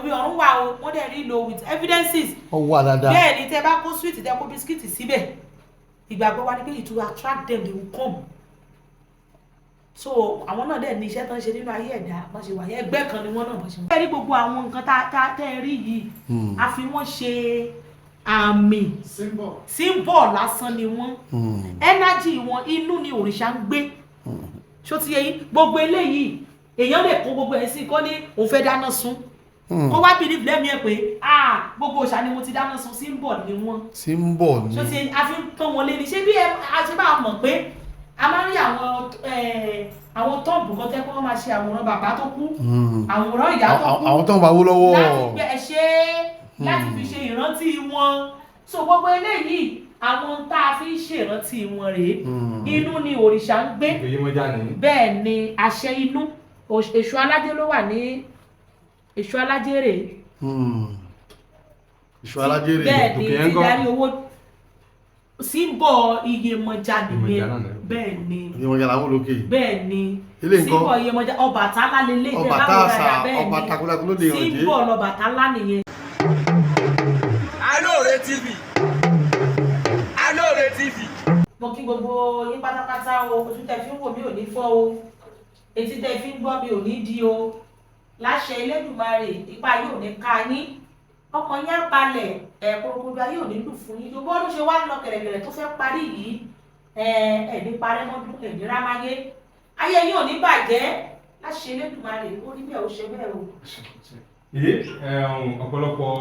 Bí ọ̀run wà o, wọ́n dẹ̀ rí lò with evidences. Ó wà dáadáa. Bẹ́ẹ̀ ni, tẹ́ bá kó sweet, tẹ́ kó biscuit síbẹ̀, ìgbàgbọ́ wa ni pé it will attract them, they will come. So àwọn náà dẹ̀ ní iṣẹ́ tó ń ṣe nínú ayé ẹ̀dá. Bọ́n ṣe wà yẹn, ẹgbẹ́ kan ni wọ́n náà bọ́n ṣe wà. Ẹ rí gbogbo àwọn nǹkan tá tẹ́ ẹ rí yìí, a fi wọ́n ṣe àmì. Symbol. Symbol lásán ni wọ́n. Energy wọn, inú ni òrìṣà ń gbé. Ṣó ti yé yín? Gbogbo eléyìí, èèyàn lè kó gbogbo ẹ̀ sí, kó ní òun fẹ́ dáná sun, kó wá believe lẹ́mìí ẹ̀ pé, ah, gbogbo òòṣà ni mo ti dáná sun. Symbol ni wọ́n. Symbol ni. Ṣó ti yé yín? A fi ń pọ́n wọn lé ní. Ṣé bí ẹ a ṣe bá mọ̀ pé a máa ń rí àwọn tomb kan tẹ́ kó wọ́n máa ṣe àwòrán bàbá tó kú, àwòrán ìyá tó kú, Àwọn tó ń bá wó lọ́wọ́. Láti gbé ẹ ṣe láti fi ṣe ìrántí wọn. So gbogbo eléyìí, àwọn tá a fi ń ṣèrántí wọn rèé. Inú ni òrìṣà ń gbé. Iyemọja ni. Bẹ́ẹ̀ ni, àṣẹ inú. Èṣù alájẹ ló wà ní, èṣù alájẹ rèé. Èṣù alájẹrè. Bẹ́ẹ̀ ni. Òkè yẹn ti ńkọ́? Darí owó, symbol Iyemọja nìyẹn. Iyemọja náà ni. Bẹ́ẹ̀ ni. Iyemọja làwọn olókè. Bẹ́ẹ̀ ni. Eléyìí ńkọ́? Symbol Iyemọja, Ọbàtálá lélẹ̀. Ọba táàsà, ọba takuntakun ló lè ràn jẹ́. Symbol Ọbàtálá nìyẹn. Alóore TV, Alóore TV. Mo kí gbogbo yín pátápátá o. Ojú tẹ fi ń wò mí ò ní fọ́ o, etí tẹ fi ń gbọ́ mi ò ní di o. Láṣẹ Elédùmarè, ipa yóò ní ká yín, ọkàn yín á balẹ̀, ẹ̀ kúrúkúrú ayé ò ní lù fún yín. Gbogbo ọdún ṣe wá ń lọ kẹ̀rẹ̀kẹ̀rẹ̀ tó fẹ́ parí yìí, ẹ̀ ẹ̀ ní parẹ́ mọ́dún, ẹ̀ ní rámáyé, ayé yín ò ní bàjẹ́ láṣẹ Elédùmarè. Ó rí bẹ́ẹ̀, ó ṣe bẹ́ẹ̀ o. Ìyé ọ̀pọ̀lọpọ̀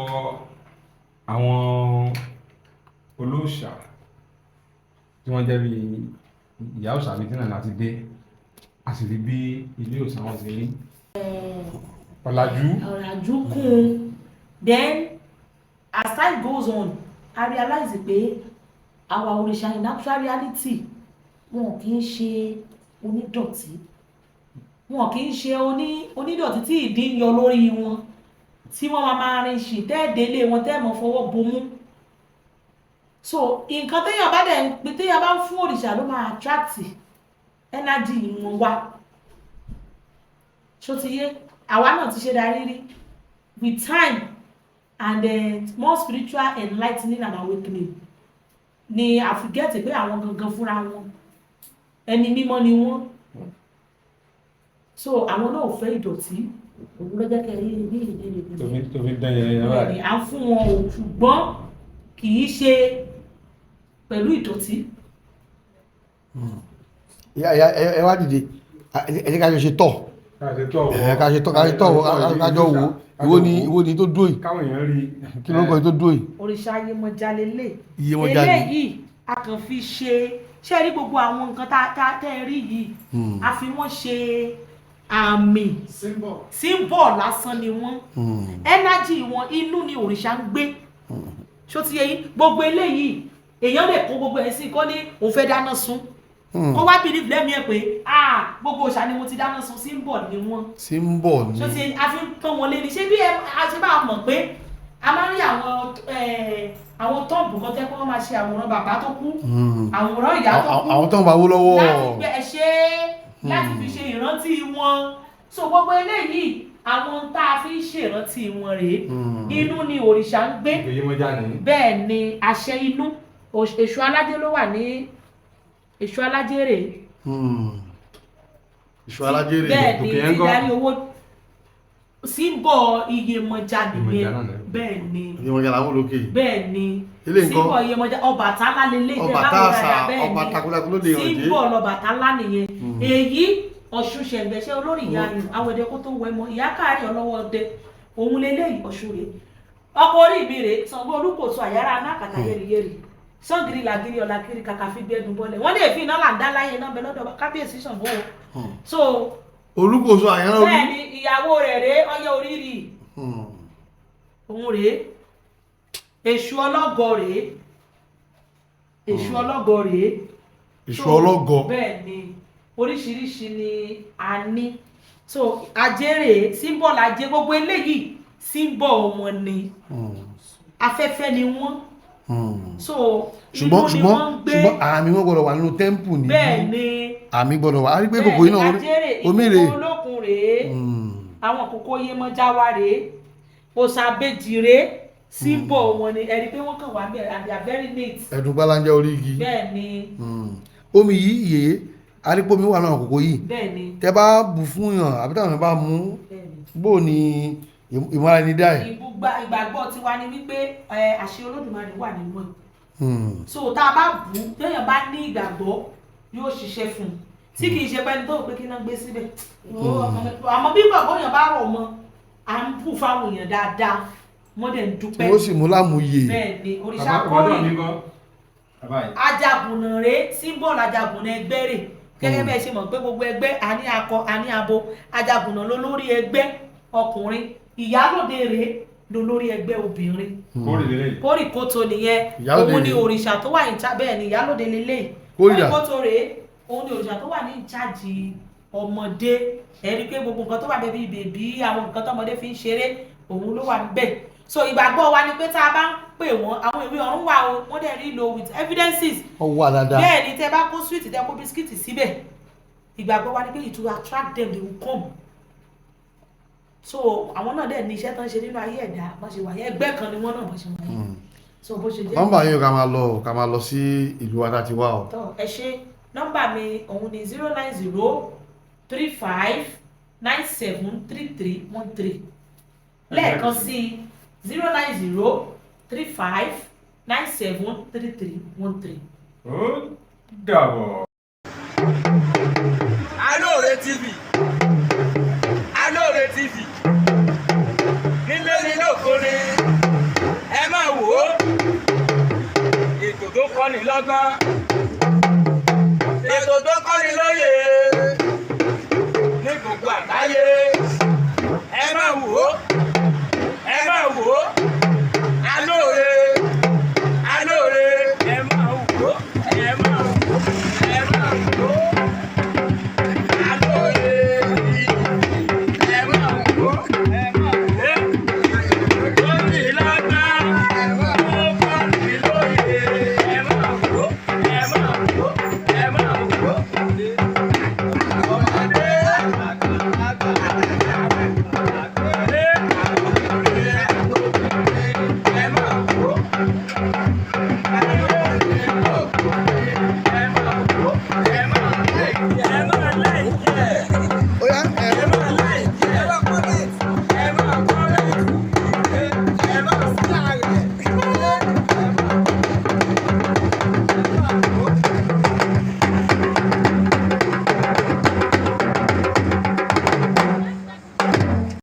àwọn olóòṣà tí wọ́n jẹ́ bí ìyá òòṣà bíi tí náà láti dé, a sì rí bí ilé òòṣà wọn ti rí, ọ̀làjú. Ọ̀làjú kún un. Then as time goes on, I realize pé our òrìṣà, in actual reality, wọn kì í ṣe onídọ̀tí, wọn kì í ṣe onídọ̀tí tí ìdí ń yọ lórí wọn, tí wọ́n máa máa rin ṣì tẹ́ẹ̀délé wọn tẹ́ẹ̀ mọ́ fọwọ́ bomú. So nǹkan téèyàn bá dẹ̀ ń pè, téèyàn bá ń fún òrìṣà, ló máa attract energy wọn wá. Ṣó ti yé? Àwa náà ti ṣe darí rí. With time and more spiritual enlightening and awakening ni a fi get pé àwọn gangan fúnra wọn, ẹni mímọ́ ni wọ́n. So àwọn náà ò fẹ́ ìdọ̀tí. Òun ló jẹ́ kẹ́ rí ní ìdí ìdí. Tó fi dán yẹn yẹn Bẹ́ẹ̀ báyìí. Ni, à ń fún wọn o, ṣùgbọ́n kì í ṣe pẹ̀lú ìdọ̀tí. Ìyá ìyá, ẹ wá dìde, ẹ jẹ́ ká jọ ṣe tọ̀. Ká ṣe tọ̀. Ẹ ká ṣe tọ̀, ká ṣe tọ̀, ká jọ wò ó. Ìwo ni tó dúró yìí? Káwọn èèyàn rí. Kí ló ń kọ́ tó dúró yìí? Òrìṣà Iyemọja lélẹ̀. Iyemọja ni. Eléyìí, a kàn fi ṣe ṣe rí gbogbo àwọn nǹkan tá tẹ́ ẹ rí yìí, a fi wọ́n ṣe àmì. Symbol. Symbol lásán ni wọ́n. Energy wọn, inú ni òrìṣà ń gbé. Ṣó ti yé yín? Gbogbo eléyìí, èèyàn lè kó gbogbo ẹ̀ sí, kó ní òun fẹ́ dáná sun, kó wá believe lẹ́mìí ẹ̀ pé, ah, gbogbo òòṣà ni mo ti dáná sun. Symbol ni wọ́n. Symbol ni. Ṣó ti yé yín? A fi ń pọ́n wọn lé ní. Ṣé bí ẹ a ṣe bá mọ̀ pé a máa ń rí àwọn tomb kan tẹ́ kó wọ́n máa ṣe àwòrán bàbá tó kú, àwòrán ìyá tó kú, Àwọn tó ń bá wó lọ́wọ́. Láti gbé ẹ ṣe láti fi ṣe ìrántí wọn. So gbogbo eléyìí, àwọn tá a fi ń ṣèrántí wọn rèé. Inú ni òrìṣà ń gbé. Iyemọja ni. Bẹ́ẹ̀ ni, àṣẹ inú. Èṣù alájẹ ló wà ní, èṣù alájẹ rèé. Èṣù alájẹrè. Bẹ́ẹ̀ ni. Òkè yẹn ti ńkọ́? Darí owó, symbol Iyemọja nìyẹn. Iyemọja náà ni. Bẹ́ẹ̀ ni. Iyemọja làwọn olókè. Bẹ́ẹ̀ ni. Eléyìí ńkọ́? Symbol Iyemọja, Ọbàtálá lélẹ̀. Ọba táàsà, ọba takuntakun ló lè ràn jẹ́. Symbol Ọbàtálá nìyẹn. Èyí, Ọ̀ṣun ṣẹ̀ǹgbẹ̀ṣẹ̀ olórí ìyá ayùn awẹ̀dẹ kó tó wẹ̀ mọ́ ìyá káàrí ọlọ́wọ́ ọdẹ, òun leléyìí. Ọ̀ṣun rèé. Ọkọ orí mi rèé, Ṣàngó Olúkòso, àyàrá anákàtà yẹ́rìyẹ́rì, sọ́gìrì làgìrì ọ̀làkiri kàkà fi gbẹ́dùn bọ́lẹ̀. Wọ́n lè fi iná là ń dá láyé iná bẹ lọ́dọ̀ kábíyèsí Ṣàngó o. So Olúkòso àyànrán olú. Bẹ́ẹ̀ ni, ìyàwó rẹ̀ rèé, ọyọ́ orírì, òun rèé. Èṣù ọlọ́gọ rèé, Èṣù ọlọ́gọ rèé. Èṣù So, ọlọ́gọ. Bẹ́ẹ̀ ni, oríṣiríṣi ni a ní. So ajé rèé, symbol ajé. Gbogbo eléyìí, symbol wọn ni. Afẹ́fẹ́ ni wọ́n. So Ṣùgbọ́n inú ni ṣùgbọ́n wọ́n ń gbé. Ṣùgbọ́n àmì wọn gbọ́dọ̀ wà nínú temple níbí. Bẹ́ẹ̀ ni. Àmì gbọ́dọ̀ wà á rí pé Bẹ́ẹ̀ kòkó ni. yìí náà Ajé rèé. Omi rèé. Ìkòkò olókun rèé. Àwọn kòkó Yemọja wa rèé. Òòṣà àbejì rèé, symbol wọn ni. Ẹ rí i pé wọ́n kàn wá bẹ́ẹ̀ and they are very neat. Ẹ̀dùn gbáláńjẹ́ orí igi. Bẹ́ẹ̀ ni. Omi yìí yèé arípòmí wà náà kòkó yìí. Bẹ́ẹ̀ ni. Tẹ bá bù fún yàn àbí táwọn èèyàn bá mú, Bẹ́ẹ̀ ni. bó ni ìmọ̀ra ẹni dá ẹ̀? Ìgbàgbọ́ tiwa ni wípé àṣẹ Olódùmarè wà nínú ẹ̀. So tá a bá bù ú, téèyàn bá ní ìgbàgbọ́, yóò ṣiṣẹ́ fún un, tí kì í ṣe pẹ́ni tó rò pé kí náà gbé síbẹ̀. Àmọ́ bí ìgbàgbọ́ yẹn bá rọ̀ mọ́, à ń bù fáwọn èèyàn dáadáa, wọ́n dẹ̀ ń Tí dúpẹ́. wọ́n sì mú lámúyè. Bẹ́ẹ̀ ni, òrìṣà Bàbá kórè. ọ̀dọ́ mi kọ́ bàbá yìí. Ajagunà rèé, symbol ajagunà ẹgbẹ́ rè. Gẹ́gẹ́ bẹ́ẹ̀ ṣe mọ̀ pé gbogbo ẹgbẹ́ a ní akọ, a ní abo. Ajagunà lólórí ẹgbẹ́ ọkùnrin, ìyálóde rèé lólórí ẹgbẹ́ obìnrin. Kórè lélẹ́yìí. Kórìkótó nìyẹn. Ìyálóde Òun ni rèé. òrìṣà tó wà ní bẹ́ẹ̀ ni, ìyálóde lélẹ́yìí. Kórìdà. Kórìkótó rèé, òun ni òrìṣà tó wà ní ìcháàjì ọmọdé. Ẹ rí i pé gbogbo nǹkan tó wà bẹ́ẹ̀ bíi baby, àwọn nǹkan tọmọdé fi ń ṣeré, òun ló wà níbẹ̀. So ìgbàgbọ́ wa ni pé tá a bá ń pè wọ́n, àwọn ìwé ọ̀run wà o, wọ́n dẹ̀ rí lo with evidences. Ọ wà dáadáa. Bẹ́ẹ̀ ni, tẹ́ bá kó sweet, tẹ́ kó biscuit síbẹ̀, ìgbàgbọ́ wa ni pé it will attract them, they will come. So àwọn náà dẹ̀ ní iṣẹ́ tó ń ṣe nínú ayé ẹ̀dá bọ́n ṣe wà yẹn. Ẹgbẹ́ kan ni wọ́n náà bọ́n ṣe wà yẹn. So bó ṣe jẹ́. Nọ́mbà yín o, ká máa lọ o, ká máa lọ sí ìlú wa tá a ti wá o. Tọ́ ẹ ṣe. Nọ́mbà mi òun ni 09035973313. Lẹ́ẹ̀kan sí, 09035973313. Ó dàbọ̀. Alóore TV, Alóore TV, nílé ní lóko ni, ẹ máa wò ó. Ètò tó kọ́ni lọ́gbọ́n, ètò tó kọ́ni lóye ní gbogbo àgbáyé, ẹ máa wò ó.